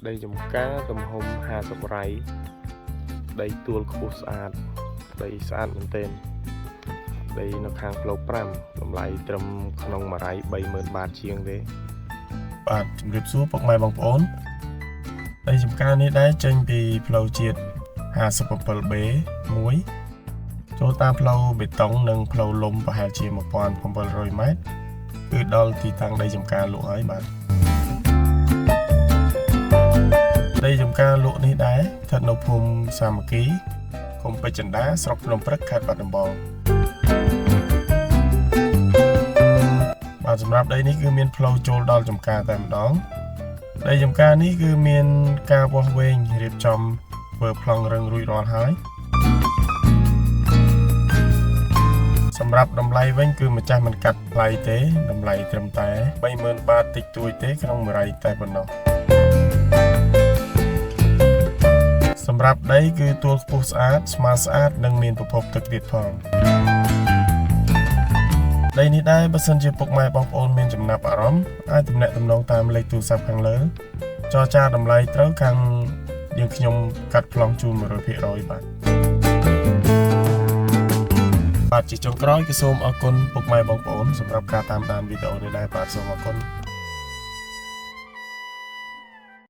ដីចំការទំហំ50រៃដីទួលខ្ពស់ស្អាតដីស្អាតមែនទែនដីនៅខាងផ្លូវ5តម្លៃត្រឹមក្នុងមួយរៃ30000បាតជាងទេបាទជំរាបសួរពុកម៉ែបងប្អូនដីចំការនេះដែរចេញពីផ្លូវជាតិ 57B 1ចូលតាមផ្លូវបេតុងនិងផ្លូវលំប្រហែលជា1700ម៉ែត្រគឺដល់ទីតាំងដីចំការលក់ហើយបាទដីចំការលក់នេះដែរស្ថិតនៅភូមិសាមគ្គីឃុំពេជ្រចិន្តាស្រុកភ្នំព្រឹកខេត្តបាត់ដំបងបាទសម្រាប់ដីនេះគឺមានផ្លូវចូលដល់ចំការតែម្ដងដីចំការនេះគឺមានការវាស់វែងរៀបចំធ្វើប្លង់រឹងរួចរាល់ហើយសម្រាប់តម្លៃវិញគឺម្ចាស់មិនកាត់ថ្លៃទេតម្លៃត្រឹមតែ30000បាតតិចតួចទេក្នុងមួយរៃតែប៉ុណ្ណោះសម្រាប់ដីគឺទួលខ្ពស់ស្អាតស្មើស្អាតនិងមានប្រភពទឹកទៀតផងដីនេះដែរបើសិនជាពុកម៉ែបងប្អូនមានចំណាប់អារម្មណ៍អាចទំនាក់ទំនងតាមលេខទូរស័ព្ទខាងលើចរចាតម្លៃត្រូវខាងយើងខ្ញុំកាត់ប្លង់ជូន100%បាទបាទជាចុងក្រោយក៏សូមអរគុណពុកម៉ែបងប្អូនសម្រាប់ការតាមដានវីដេអូនេះដែរបាទសូមអរគុណ។